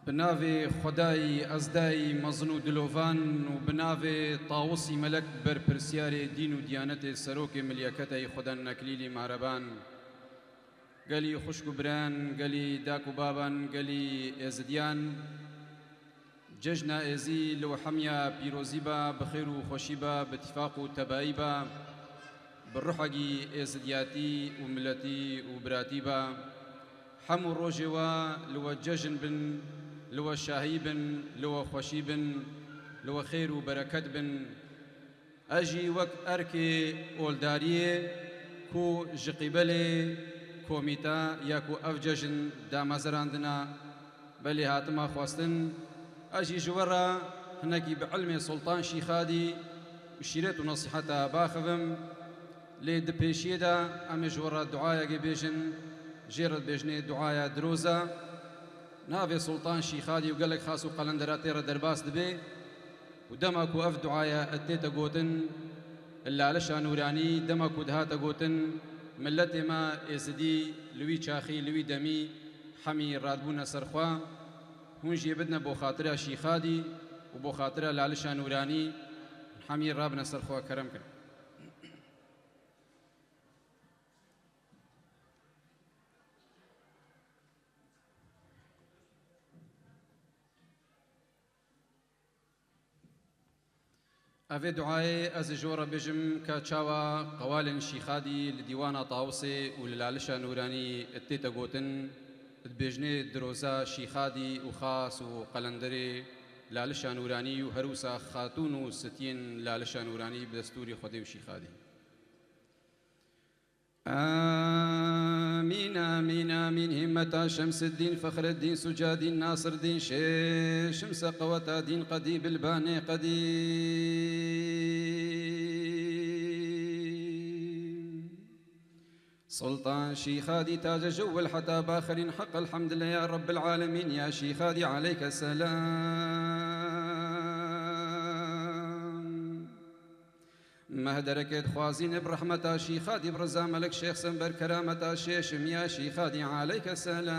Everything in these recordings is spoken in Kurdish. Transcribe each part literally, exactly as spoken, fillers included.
Bi navê Xwedayî Ezdayî mezin û dilovan û bi navê Tawusî Melek berpirsiyarê dîn û diyanetê serokê milyeketeyî Xweden Neklîlî Mareban, gelî xwişk û biran, gelî dak û baban, gelî êzidiyan, cejna êzî li we hemiya pîrozî ba, bi xêr û xweşî ba, bi tifaq û tebayî ba, bi ruhekî êzidiyatî û miletî û biratî ba. Hemû rojê we li we cejn bin, li we şahî bin, li we xweşî bin, li we xêr û bereket bin. Ez jî wek erkê oldariyê ku ji qîbelê komîta ya ku ev cejn damezirandina, belê hatima xwestin, ez jî ji we re hinekî bi ilmê Sultan Şîxadî û şîret û nesîheta baxivim. Lê di pêşiyê de em ê ji we re duayekê bêjin, jê re dibêjinê duaya diroza. Navê Sultan Şîxadî û gelek xas û qelendera tê re derbas dibe û dema ku ev duaya tête gotin, Lalişa Nûranî, dema ku dihate gotin, miletê me êzidî li wî çaxî, li wî demî hemî radibûne ser xwe, hûn jê bidine bo xatira Şîxadî û bo xatira Lalişa Nûranî, hemî rabine ser xwe, kerem kin. Evê duayê ez ê ji we re bêjim ka çawa qewalên Şîxadî li dîwana Tawusê û li Lalişa Nûranî tête gotin, dibêjinê diroza Şîxadî û xas û qelenderê Lalişa Nûranî û herwisa xatûn û sitiyên Lalişa Nûranî bi destûrî Xwedê û Şîxadî. آمين، آمين، آمين. همتا شمس الدين، فخر الدين، سجى الدين، ناصر الدين، شي شمس قوتا دين، قديم الباني قديم. سلطان شيخادي تاج الجو الحتى باخرين، حق الحمد لله يا رب العالمين، يا شيخادي عليك السلام. Meh derekê dixwazîne bi rehmeta Şîxadî, bi riza Melek Şêx Sember, kerameta Şêşim ya Şîxadî, aleyke selam.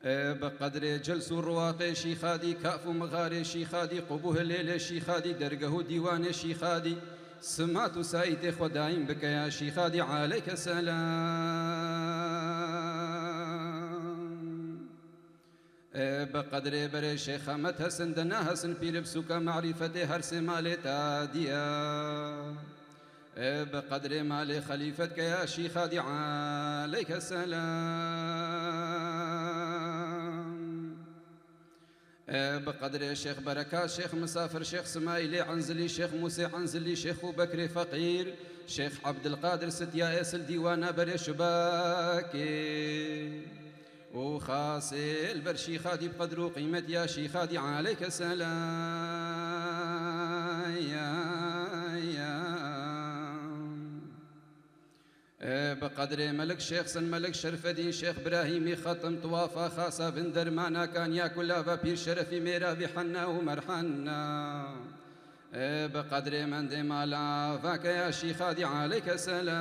E, bi qedrê cels û riwaqê Şîxadî, kaf û mixarê Şîxadî, qubû hilêlê Şîxadî, dergeh û dîwanê Şîxadî, simat û saîtê xwe daîm bike ya Şîxadî, aleyke selam. E, bi qedrê berê Şêx Hemed Hesin, Dena Hesin, pîr bi sûka marîfetê her sê malê ta diya. E, bi qedrê malê xelîfet ke ya Şîxadî, aleyke selam. E, bi qedrê Şêx Berekat, Şêx Misafir, Şêx Simaîlê Enzilî, Şêx Mûsê Enzilî, Şêx Û Bekrê Feqîr, Şêx Ebdilqadir Sitya Êsil dîwana berê Şibakê. û xasê li ber Şîxadî bi qedr û qîmet ya Şîxadî, aleyke selam. E, bi qedrê Melik Şêx Sin, Melik Şerfedîn, Şêx Birahîmî, Xetim, Tuwafa, Xasa, Bin Dermana, Kanya, Kulava, Pîr Şerefî, Mêravî, Henna û Merhenna. E, bi qedrê mendê mala vake ya Şîxadî, aleyke selam.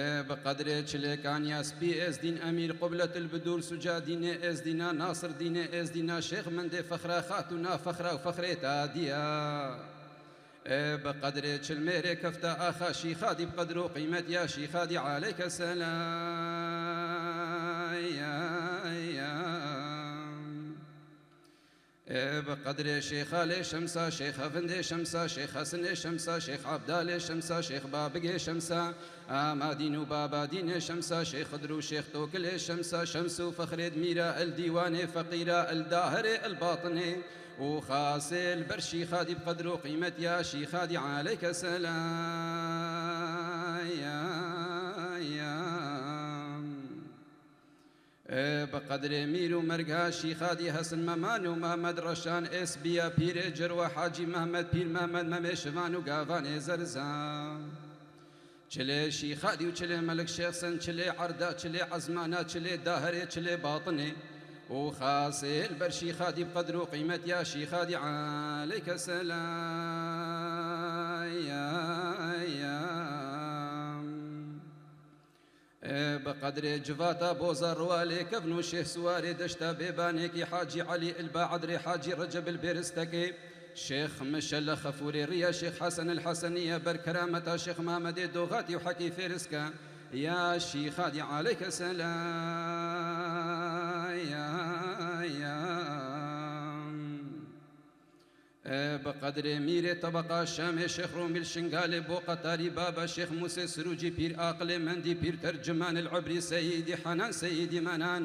E, bi qedrê çilêkan ya spî Êzdîn, Emîr Qubletil Bidûr, Suca Dînê Êzdîna, Nasir Dînê Êzdîna, Şêx Mendê Fexra, Xatûna Fexra û Fexrê Tadiya. E, bi qedrê çilmêrê kefta axa Şîxadî, bi qedr û qîmet ya Şîxadî, aleyke selam. E, bi qedrê Şêxalê Şemsa, Şêx Hevindê Şemsa, Şêx Hesinê Şemsa, Şêx Abdalê Şemsa, Şêx Babigê Şemsa, Amadîn û Babadînê Şemsa, Şêx Xidr û Şêx Tokilê Şemsa, Şems û Fexrêd Mîra, el Dîwanê Feqîra, el Daherê, el Batinê, û xasê li ber Şîxadî bi qedr û qîmet ya Şîxadî, aleyke selam. E, bi qedrê Mîr û Merga Şîxadî, Hesin Meman û Mehmed Reşan, Êsbiya Pîrê Cirwe, Hacî Mehmed, Pîr Mehmed, Memê Şivan û Gavanê Zerza. Çilê Şîxadî û çilê Melik Şêxsin, çilê Erda, çilê Ezmana, çilê Daherê, çilê Batinê. û xasê li ber Şîxadî bi qedr û qîmet ya Şîxadî aleyke selam. Ê, bi qedrê civata boza riwalê kevn û şêh siwarê deşta bêbanêkî Hacî Elî il Baedrê Hacî Receb il Bêristekê, Şêx Mişe li Xefûrê riya Şêx Hesen il Heseniye ber kerameta Şêx Mamedê Doxatî û Hekî Fêriske ya Şîxadî aleyke selam. Ê, bi qedrê mîrê tebeqa Şamê Şêx Romîl Şingalê bo qetarî baba Şêx Mûsê Sirûcî pîr aqilê mendî pîr terciman il Ibrî Seyîdî Henan Seyîdî Menan.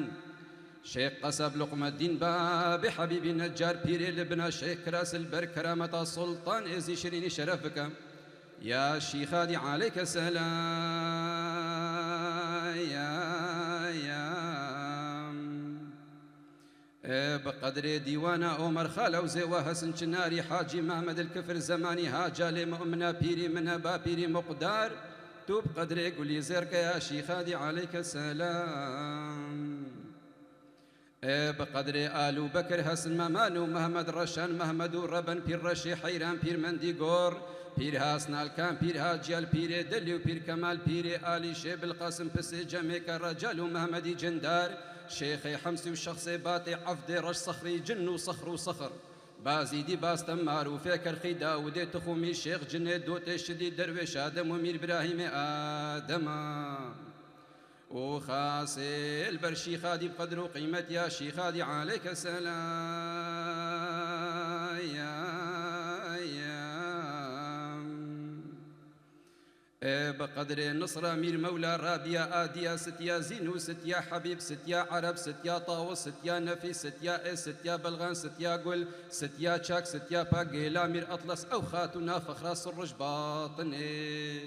Şêx Qesab Luqmeddîn babê Hebîbî Necar pîrê li bina Şêx Kiras il ber kerameta Sultan Êzî Şirînî şeref bike. Ya Şîxadî aleyke selam. Ê, bi qedrê dîwana Omer Xal ew zêwa Hesin Çinarî Hacî Mehmed il Kifir Zemanî Haca lê Mu'mina pîrî min e bapîrî muqdar. Tu bi qedrê Gulî Zêrke ya Şîxadî aleyke selam. Ê, bi qedrê Alû Bekir Hesin Meman û Mehmed Reşan Mehmed û Reben Pîr Reşê Heyran Pîr Mendî Gor Pîr Hasnalkan Pîr Haciyal Pîrê Delî û Pîr Kemal Pîrê Alî Şê Bilqasim Pisê Cemê Karacal û Mehmedî Cindar Şêxê Hemsî û şexsê Batê Evdê Reş Sexrî Cin û Sexr û Sexr. Bazîdî Bastem Marûfê Kerxî Dawidê Tixûmî Şêx Cinê Dotê Şidî Derwêş Adem û Mîr Birahîmê Adema. û xasê li ber Şîxadî bi qedr û qîmet ya Şîxadî aleyke selam. Ê, bi qedrê Nisra Mîr Mewla Rabiya Adiya Sitya Zînû Sitya Hebîb Sitya Ereb Sitya Tawus Sitya Nefîs Sitya Ê Sitya Belxan Sitya Gul Sitya Çak Sitya Pak Gêla Mîr Atlas ew xatûna fexra sirr û batinê.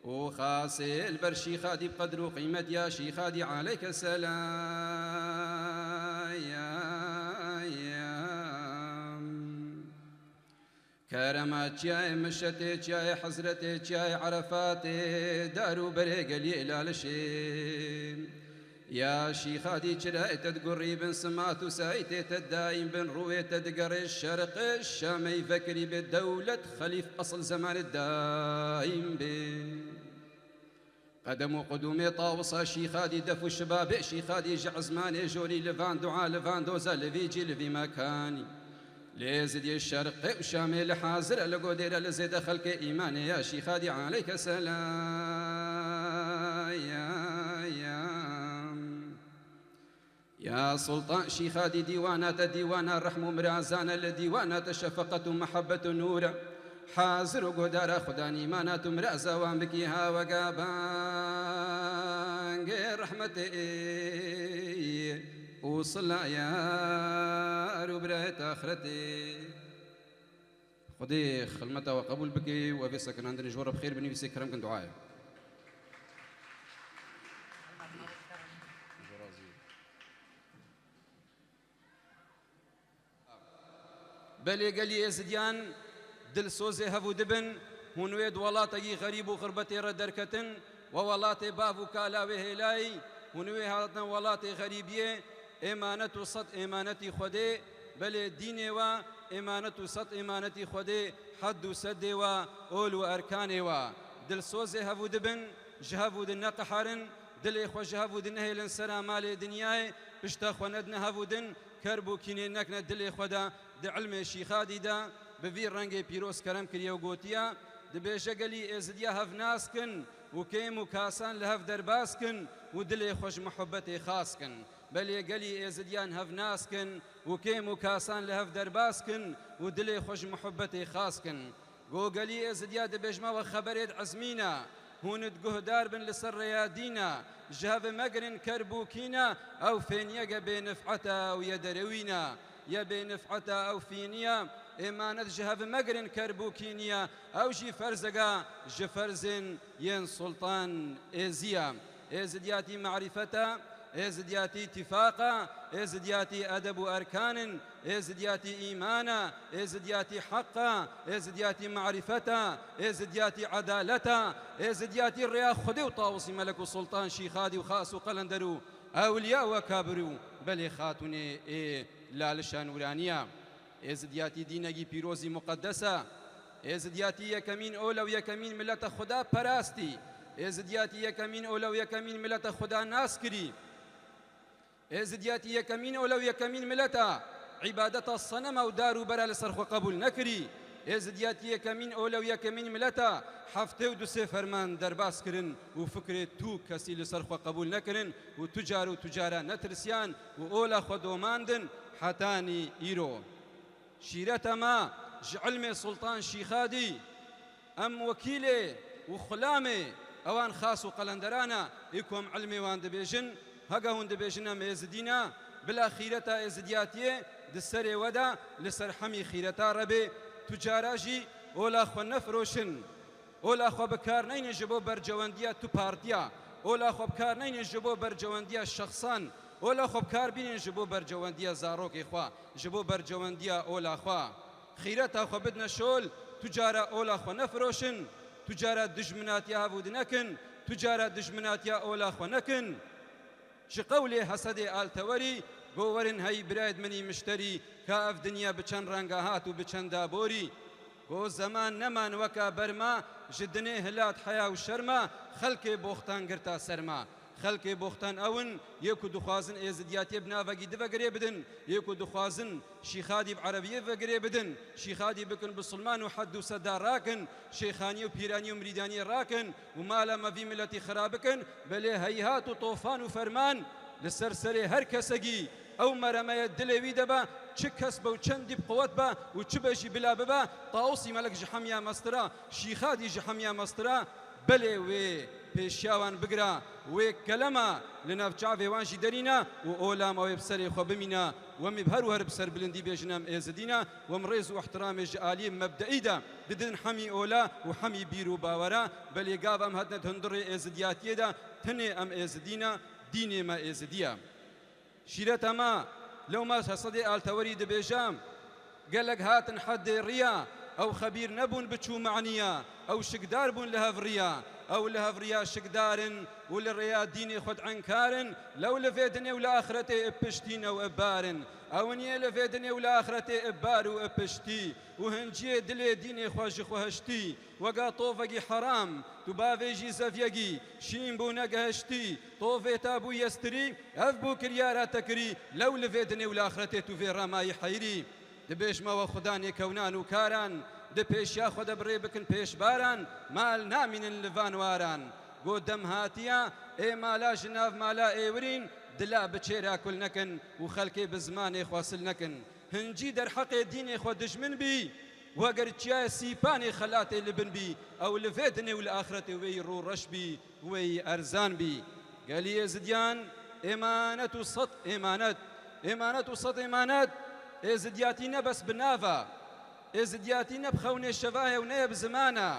û xasê li ber Şîxadî bi qedr û qîmet ya Şîxadî aleyke selam. Kerema çiyayê Mişetê, çiyayê Hezretê, çiyayê Erefatê, dar û berê geliyê Lalişê. Ya Şîxadî çirayê te digurî bin, simat û sayîtê te dayîm bin, rûyê te digerê şerqê Şamê vekirî bê, dewlet xelîf esil zemanê dayîm bê. Qedem û qudûmê Tawusa Şîxadî, def û şibabê Şîxadî, ji ezmanê jorî li van dua, li van doza, li vî cî, li vî mekanî. Lê Êzidiyê Şerqê û Şamê li hazir e, li godê re li zêde xelkê îmanê ya Şîxadî aleyke selam. Ya Sultan Şîxadî dîwana te dîwana rehm û mirazan e, li dîwana te şefeqet û mihebet û nûr e. Hazir û godara Xudan îmana tu miraza wan bikî ha wega bangê rehmetê û sila yar û birayet axretê. Xwedê xilmeta we qebûl bike û evê sekinandinê ji we re bi xêr binivîse, kerem kin duayê. Belê gelî Êzidiyan dilsozê hev û dibin, hûn wê di welatekî xerîb û xirbetê re derketin, we welatê bav û kala wê hêlayî, hûn wê hatin welatê xerîbiyê, êmanet û sed êmanetî Xwedê, belê dînê we êmanet û sed êmanetî Xwedê, hed û sedê we, ol û erkanê we. Dilsozê hev û dibin, ji hev û di neqiherin, dilê xwe ji hev û di nehêlin sera malê dinyayê, pişta xwe nedine hev û din, kerb û kînê nekine dilê xwe de, di ilmê Şîxadî de, bi vî rengê pîroz kerem kiriye û gotiye, dibêje gelî Êzidiya hev nas kin û kêm û kasan li hev derbas kin û dilê xwe ji muhibbetê xas kin. Belê gelî Êzidiyan hev nas kin û kêm û kasan li hev derbas kin û dilê xwe ji muhibbetê xas kin. Go gelî Êzidiya dibêjme we xeberê di ezmîna, hûn di guhdar bin li ser rêya dîna, ji hev megirin kerb û kîna, ew fêniyege bênif'eta ew ye derewîna, ye bênif'eta ew fîniya, êmanet ji hev megirin kerb û kîniya, ew jî ferzega ji ferzên yên Sultan Êziya. Êzidiyatî marîfeta, Êzidiyatî tifaqa, Êzidiyatî edeb û erkan in, Êzidiyatî îmana, Êzidiyatî heqa, Êzidiyatî marîfeta, Êzidiyatî edaleta, Êzidiyatî rêya Xwedê û Tawusî Melek û Sultan Şîxadî û Xas û Qelender û Ewliya û ekabir û belê xatûnê ê lalişa nûraniya. Êzidiyatî dînekî pîrozî muqeddese. Êzidiyatî yekemîn ola û yekemîn milete Xuda perastî. Êzidiyatî yekemîn ola û yekemîn milete Xuda nas kirî. Êzidiyatî yekemîn ola û yekemîn mileta îbadeta senema û dar û bera li ser xwe qebûl nekirî. Êzidiyatî yekemîn ola û yekemîn mileta heftê û du sê ferman derbas kirin û fikrê tu kesî li ser xwe qebûl nekirin û tu car û tu cara netirsiyan û ola xwe domandin hetanî îro. Şîreta me ji ilmê Sultan Şîxadî. Em wekîlê û xulamê ewan xas û qelenderana ê ku em ilmê wan dibêjin, hega hûn dibêjin em êzidî ne, bila xîreta êzidiyatiyê di serê we de li ser hemî xîreta re bê, tu cara jî ola xwe nefiroşin. Ola xwe bi kar neynin ji bo bercewendiya tu partiya, ola xwe bi kar neynin ji bo bercewendiya şexsan, ola xwe bi kar bînin ji bo bercewendiya zarokê xwe, ji bo bercewendiya ola xwe. Xîreta xwe bidine şol, tu cara ola xwe nefiroşin, tu cara dijminatiya hev û di nekin, tu cara dijminatiya ola xwe nekin. Ji qewlê Hesedê Altewerî, go werin hey birayed min î mişterî, ka ev dinya bi çend renga hat û bi çend da borî. Go zeman neman weka berma, ji dinê hilat heya û şerma, xelkê boxtan girta serma. Xelkê boxtan ew in, yê ku dixwazin êzidiyatiyê bi navekî di ve girê bidin, yê ku dixwazin Şîxadî bi erebiyê ve girê bidin, Şîxadî bikin bisilman û hed û seda rakin, şêxaniyê û pîraniyê û mirîdaniyê rakin û mala me vî miletî xira bikin, belê heyhat û tofan û ferman li ser serê her kesekî ew meremeye dilê wî de be, çi kes be û çendî bi quwet be û çi be jî bila bibe, Tawusî Melek ji hemiya mestir e, Şîxadî ji hemiya mestir e, belê wê pêşiya wan bigira, wê kelema li nav çavê wan jî derîne û ola me wê bi serê xwe bimîne. Wem ê bi her û her bi serbilindî bêjin em êzidî ne, wem rêz û ihtiramê ji aliyê mebdeî de didin hemî ola û hemî bîr û bawera, belê gav em hatine di hundirê êzidiyatiyê de, tenê em êzidî ne, dînê me êzidî ye. Şîreta me, lewma Hesedê Altewerî dibêje, gelek hatin heddê riya, ew xebîr nebûn bi çû maniya, ew şikdar bûn li hev riya, ew li hev riya şikdar in û li rêya dînê xwe dienkar in, lew li vê dinê û li axretê ib piştî ne û ib bar in. Ew in yê li vê dinê û li axretê ib bar û ib piştî û hinciyê dilê dînê xwe ji xwe hiştî. Wega tovekî heram, tu bavêjî zevyegî, şîn bû negehiştî, tovê te bû yestirî, ev bû kiryara te kirî, lew li vê dinê û li axretê tu vê re mayî heyrî. Dibêjme we xudanê kewnan û karan, di pêşiya xwe de bi rê bikin pêşbaran, mal namînin li van waran. Go dem hatiya, ê mala ji nav mala êwirîn, dila bi çêra kul nekin û xelkê bi zimanê xwe sil nekin. Hincî derheqê dînê xwe dijmin bî, weger çiyayê sîpanê xelatê li bin bî, ew li vê dinê û li axretê wê yî rû reş bî, wê yî erzan bî. Gelî êzidiyan, êmanet û sed êmanet, êmanet û sed êmanet, êzidiyatî ne bes bi nav e, êzidiyatî ne bi xewnê şeva ye û ne ye bi ziman e.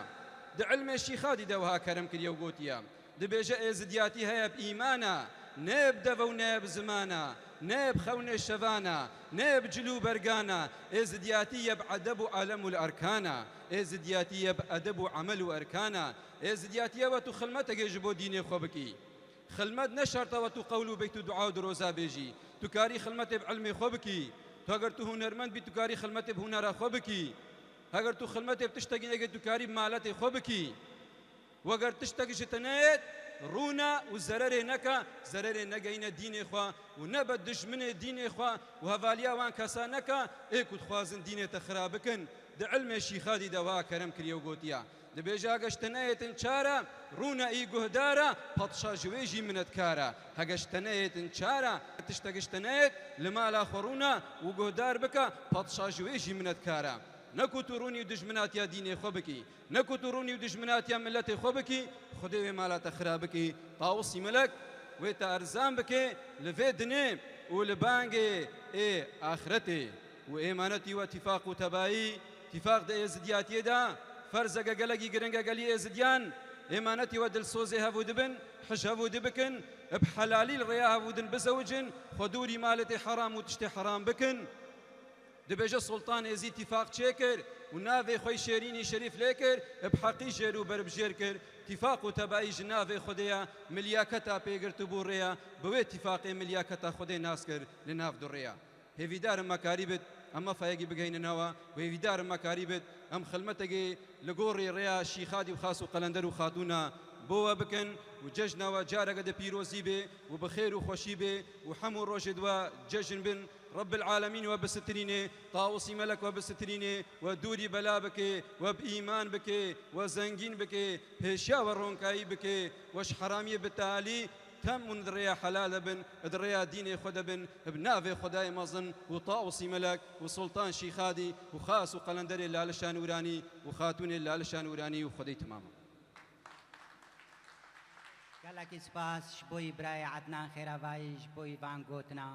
Di ilmê Şîxadî de wiha kerem kiriye û gotiye, Dibêje êzidiyatî heye bi îman e, ne bi deve û ne bi ziman e, ne bi xewnê şevan e, ne bi cil û bergan e. Êzidiyatî ye bi edeb û elem û li erkan e. Êzidiyatî ye bi edeb û emel û erkan e. Êzidiyatî ye we tu xilmetekê ji bo dînê xwe bikî. Xilmet ne şert e we tu qewl û beyt û dua û diroza bêjî. Tu karî xilmetê bi ilmê xwe bikî. Tu heger tu hunermend bî, tu karî xilmetê bi hunera xwe bikî. Heger tu xilmetê bi tiştekî nekî, tu karî bi maletê xwe bikî. Weger tiştek ji te neyêt, rûne û zererê neke, zererê negeyne dînê xwe û nebe dijminê dînê xwe û hevaliya wan kesa neke, ê ku dixwazin dînê te xira bikin. Di ilmê Şîxadî de wiha kerem kiriye û gotiye, dibêje, hege ji te neyêtin çare, rûne î guhdar e, padşa ji wê jî minetkar e. Hege ji te neyêtin çare, tiştek ji te neyêt, li mala xwe rûne û guhdar bike, padşa ji wê jî minetkar e. Ne ku tu rûnî û dijminatiya dînê xwe bikî. Ne ku tu rûnî û dijminatiya miletê xwe bikî, Xwedê wê mala te xira bikî. Tawusî Melek wê te erzan bike li vê dinê û li bangê ê axretê. Û êmanetî we tîfaq û tebayî, tîfaq di êzidiyatiyê de ferzeke gelekî giring e gelî êzidiyan. Êmanetî we dilsozê hev û dibin, hij hev û dibikin, bi helalî li rêya hev û din bizewicin, xwe dûrî maletê heram û tiştê heram bikin. Dibêje Sultan Êzî tîfaq çêkir û navê xwe yî şêrînî şerîf lê kir, bi heqî jêr û berbijêr kir. Tîfaq û tebayî ji navê Xwedê ye, milyaketa pê girtibû rêya, bi wê tîfaqê milyaketa Xwedê nas kir li nav du rêya. Hêvîdar im me karî bit, em mefayekî bigehînin newa û hêvîdar im me karî bit, em xilmetekê li gorî rêya Şîxadî û Xas û Qelender û Xatûna bo we bikin û cejna we careke di pîrozî bê û bi xêr û xweşî bê û hemû rojê di we cejn bin. Rebbil Alemîn we bisitirînê, Tawusî Melek we bisitirînê, we dûrî bela bike, we bi îman bike, we zengîn bike, pêşiya we ronkayî bike, we ji heramiyê bi talî tem û di rêya helal de bin, di rêya dînê xwe de bin, bi navê Xwedayê mezin û Tawusî Melek û Sultan Şîxadî û Xas û Qelenderê Lalişa Nûranî û Xatûnê Lalişa Nûranî û Xwedê temam e. Gelekî spas ji bo wî birayê Ednan Xêravayî ji bo wî van gotina.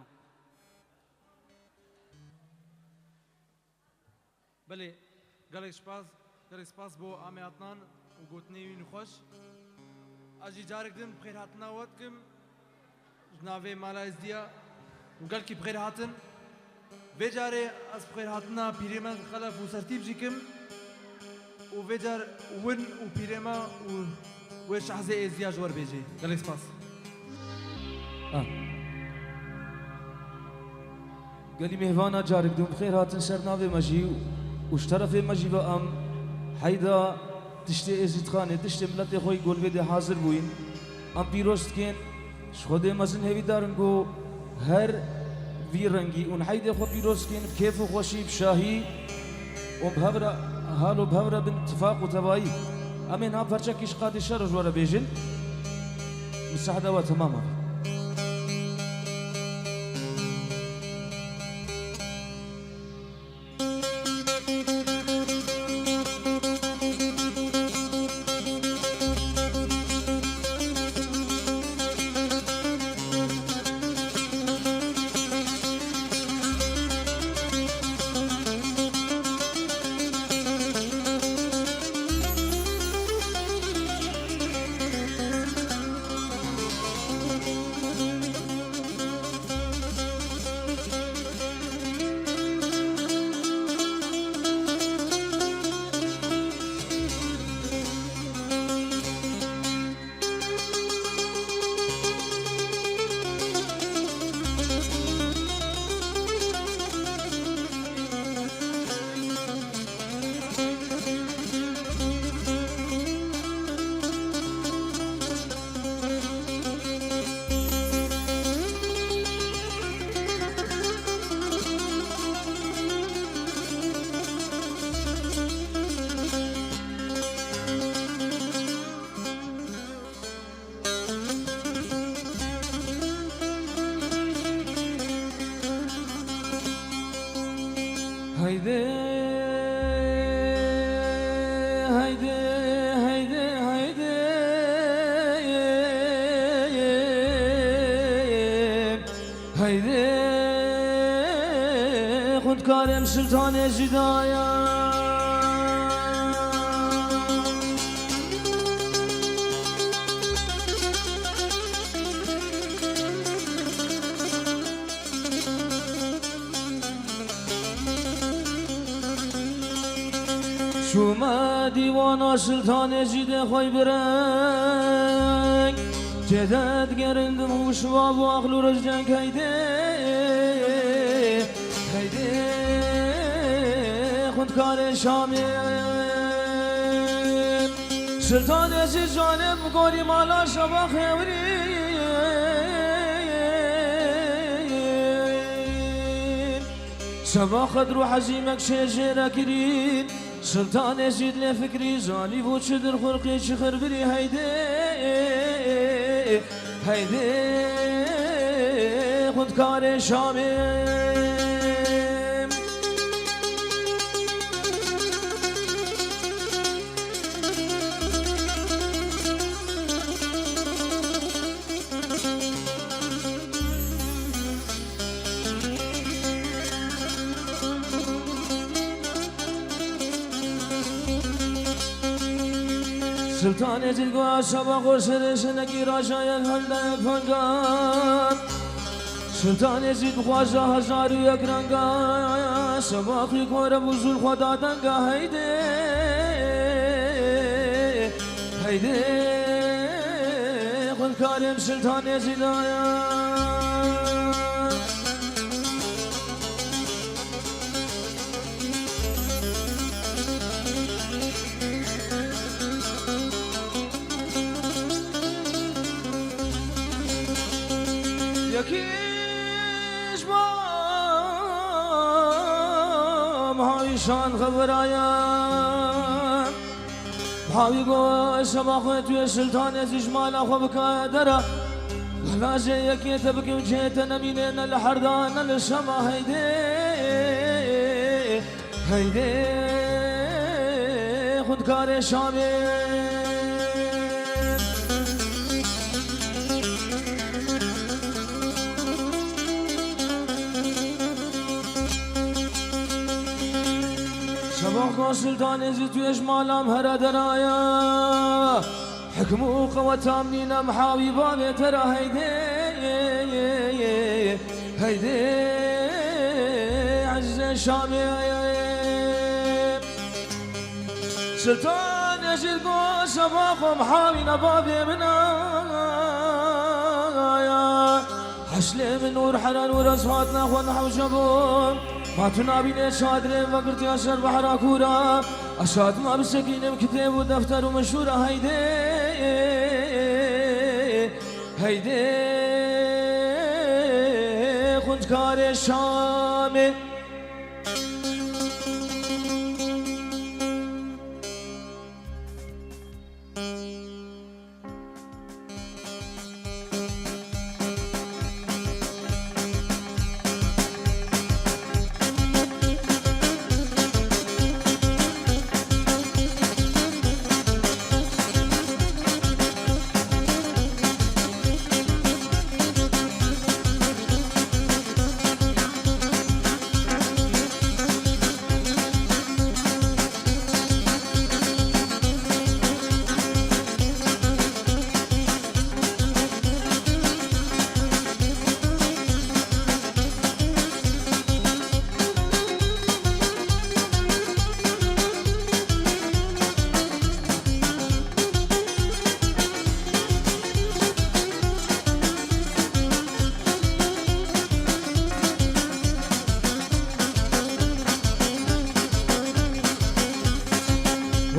Belê, gelek spas, gelek spas bo amê Adnan û gotinê wî nexweş. Ez jî carek din bi xêrhatina we dikim. Ji navê mala Êzdiya û gelkî bi xêr hatin. Vê carê ez bi xêrhatina pîrê me Xelef û Sertîp jî kim û vê car win û pîrê me û wê şehzê Êzdiya ji we re bêjê. Gelek spas. Ah. Gelî mêvana carek din bi xêr hatin ser navê me jî û ji terefê me jî ve em heyda tiştê Êzîdxanê, tiştê miletê xwe yî ku li vê dê hazir bûyîn. Em pîroz dikên, ji Xwedê mezin hêvîdar in ku her vî rengî û heydê xwe pîroz dikên bi kêf û xweşî, bi şahî û bi hev re hal û bi hev re bin tifaq û tevayî. Em ê niha perçekî ji qadê şer ji we re bêjin. Misahda we temam e. Heydê, heydê, heydê, heydê. Heydê, xwendkarên Siltanê jî daya. Şûme dîwana Siltanê jî dê xwe bi reng. Cêde digerin dim û şiva bu aql û rejceng heydê. Heydê, xwendkarê Şamê. Siltanê jî canê bi gorî mala şeva xêwirî. Şeva xedr û hezîmek şêr jêre kirî, Siltanê jî lê fikirî, zanî bû çi dir xurqî, çi xirbirî, heydê, heydê, xwendkarê Şamê. Siltanê jî goya şeva xwe şirê şinekî rajaye helde pangan. Siltanê jî dixwaza hezar û yek rangan. Şebaxî gore bû zûl xwe da denga heydê, heydê xwendkarê Siltanê zî daya. Yekî ji bo Mihawî şan xebiraya. Mihawî got, şema xwe tu yê Siltanê zî ji mala xwe bikaye dera. Wela jê yekê te bikim cihê te nemîne ne li herda ne li şema heydê. Heydê xwendkarê Şamê. Şebax Siltanê zî tu yê ji malam here deraya. Hikm û qeweta min nîne Mihawî bavê te ra heydê, heydê ezîzê Şamê. Siltanê zî got, şebaxo Mihawî ne bavê min a. Heşlê min nûr here nûr ez hatine xwe nehewce bûm. Ma tu nabînê çadirê vegirtiya ser behra kûra. Ez hatime bisekînim kitêb û defter û min şûra heydê, heydê xwendkarê Şamê.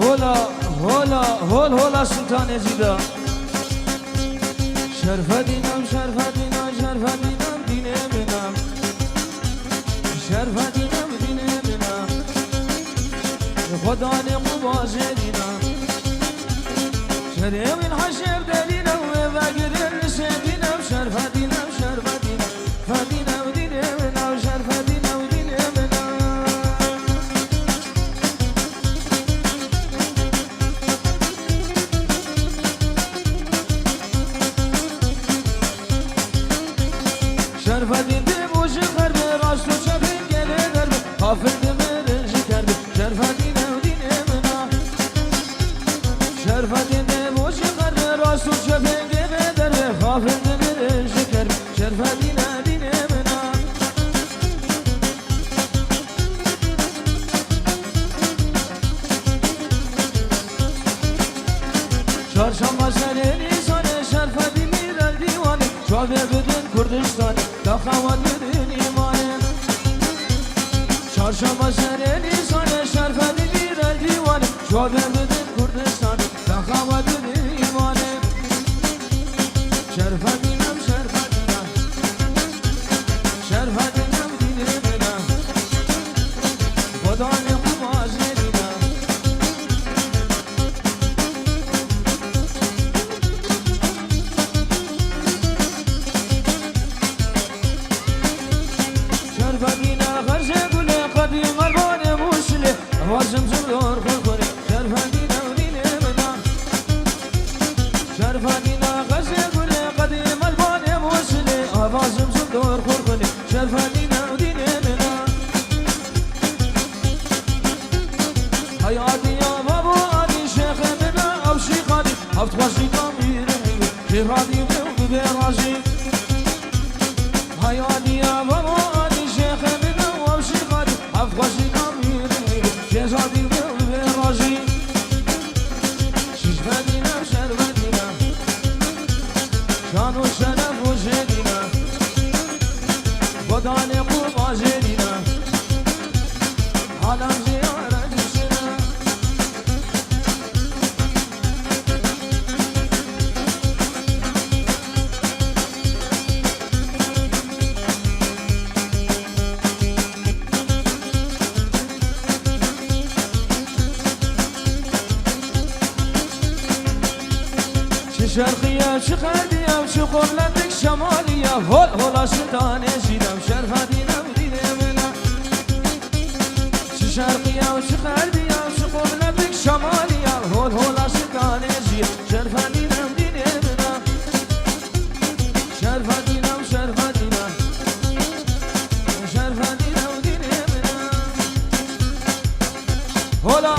Hola, hola, hol, hola Sultan Ezîda. Şerfedînem, şerfedînem, şerfedînem dînê min em. Şerfedînem dînê min em. Xwedanê qubazê dînem. Şerê min heşêr delînem, wê vegirin li sêdînem. Şerfedînem, şerfedînem. Fedîne ew dînê min ew, şer fedîne ew dînê min ew. Şer fedîn dê bo ji xerbê, rast û çepên gelê derbe, xafil dimirin ji kerbê. Şer fedîne ew dînê min a. Şer fedîn dê bo ji xerbê, rast û çepên gelê derbe, xafil dimirin ji kerbê. Şerfedîne dînê min a. Çarşamba serê Nîsanê, Şerfedîn mîr el dîwanê, çavê bidin Kurdistanê, daxewet bidin îmanê. Çarşamba serê Nîsanê, Şerfedîn mîr el dîwanê, çavê bidin Kurdistanê, daxewet bidin îmanê. Şerfedînem, şerfedînem. Şerfedînem dînê min e. Xwedanê xwe baz nedîne. Şerfedîne xerzê gulê qedî melbanê mûşilê. Ava zimzim dor xurxurê, şerfedîne ew dînê min a. Şerfedîne xezê gulê qedî melbanê mûşilê. Ava zimzim dor xurxurê, şerfedîne ew dînê min a. Hey adî ya babo adî şêxê min a, ew şîxanî, heft xweşî kamîrin wî, şîxanî min bibê razî. Hey adî ya babo adî şêxê min a, ew şîxanî, heft Çi şerqiye, çi xerbiye, çi qobletik şemaliye, hol hola şitanê jî dem şerfa dînem dînê min e. Çi şerqiye, çi xerbiye, çi qobletik şemaliye, hol hola şitanê jî şerfa dînem dînê min e. Şerfa dînem, şerfa dînem. Şerfa dînem dînê min e. Hola.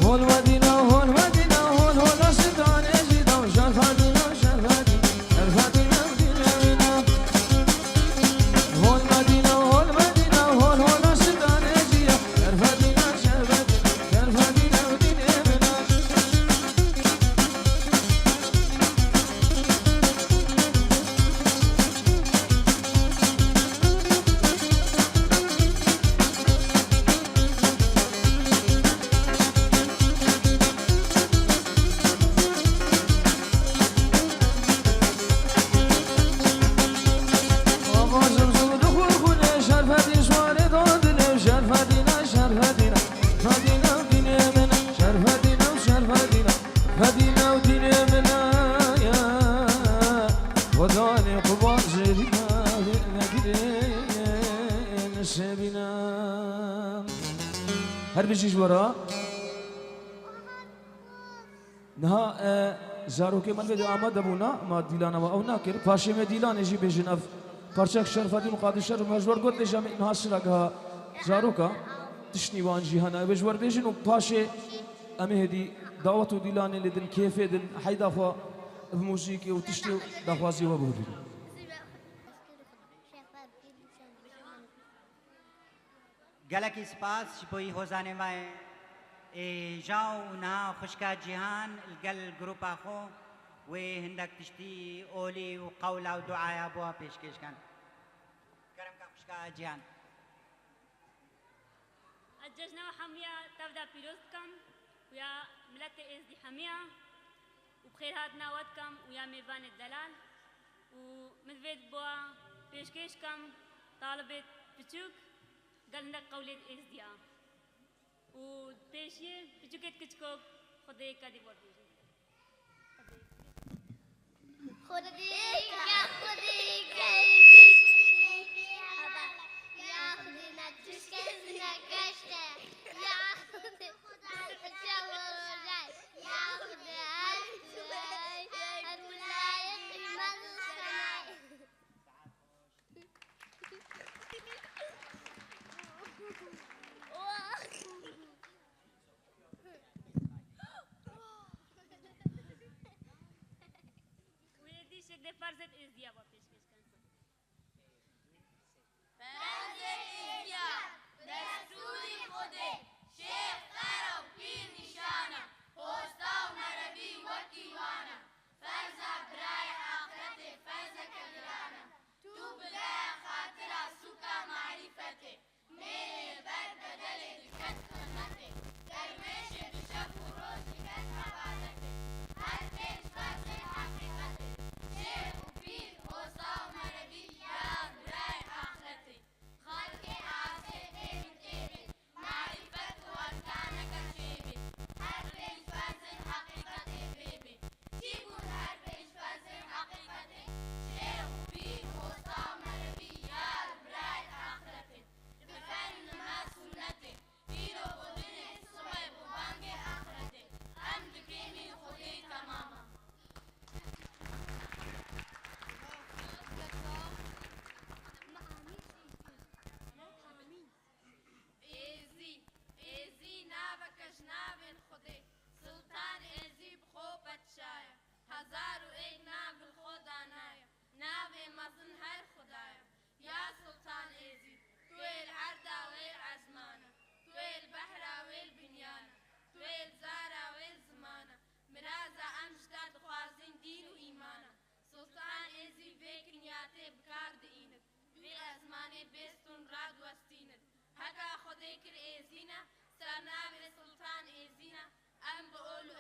Hol Medîne, hol Medîne, hol, hol, şitanê jî daw, şerfa dîne, şerfa dîne. Her bijî ji we re. Niha, e, zarokê me vê de amade bûna, ma dîlana we ew nakir. Paşê me dîlanê jî bêjin ev parçek Şerfedîn û Qadî Şerif me ji wer got, lê ji em niha sira giha zaroka tiştî wan jî hene. Ew ê ji wer bêjin û paşê em ê hêdî dawet û dîlanê lê din, kêfê din, heyda xwe bi muzîkê û tiştê daxwaziyê we bihurînin. Gelekî spas ji bo wî hozanê me yê, ê, ja û niha xwişka Cîhan li gel grupa xwe wê hindek tiştî olî û qewla û duaya bo we pêşkêş kin. Kerem ke xwişka Cîhan. Ez cejna we hemiya tev de pîroz dikim û ya miletê Êzdî hemiya û bi xêr hatina we dikim û ya mêvanê delal û min divê bo we pêşkêş kim talibê piçûk gel hindek qewlê Êzdiya û pêşiyê piçûkê kiçikok Xwedê kedî bo bêjin. Xwedê ke, Xwedê ke, ya Xwedê ne tişkê zine keşte, ya Xwedê Xuda çawa rojay, ya Xwedê her çay, her wilayê qîmet û senay. Wê dîşek de ferzet Êzdiya ba pêşkêş kin. Ferzet Êzdiya, destûrî Xwedê, şêx, qera û pîr nîşana, hosta û merevî wekî wana, ferza birayê axretê ferzeke girana, tu bide xatira sûka marîfetê. Mêrê li ber bedelê diket xizmetê, derwêşê bi şev û roj diket ebadetê. Her pênc ferzên heqîqetê, şêx û pîr, hosta û Eka Xwedê kir êzîne, ser navê Sultan Êzîne, em bi ol û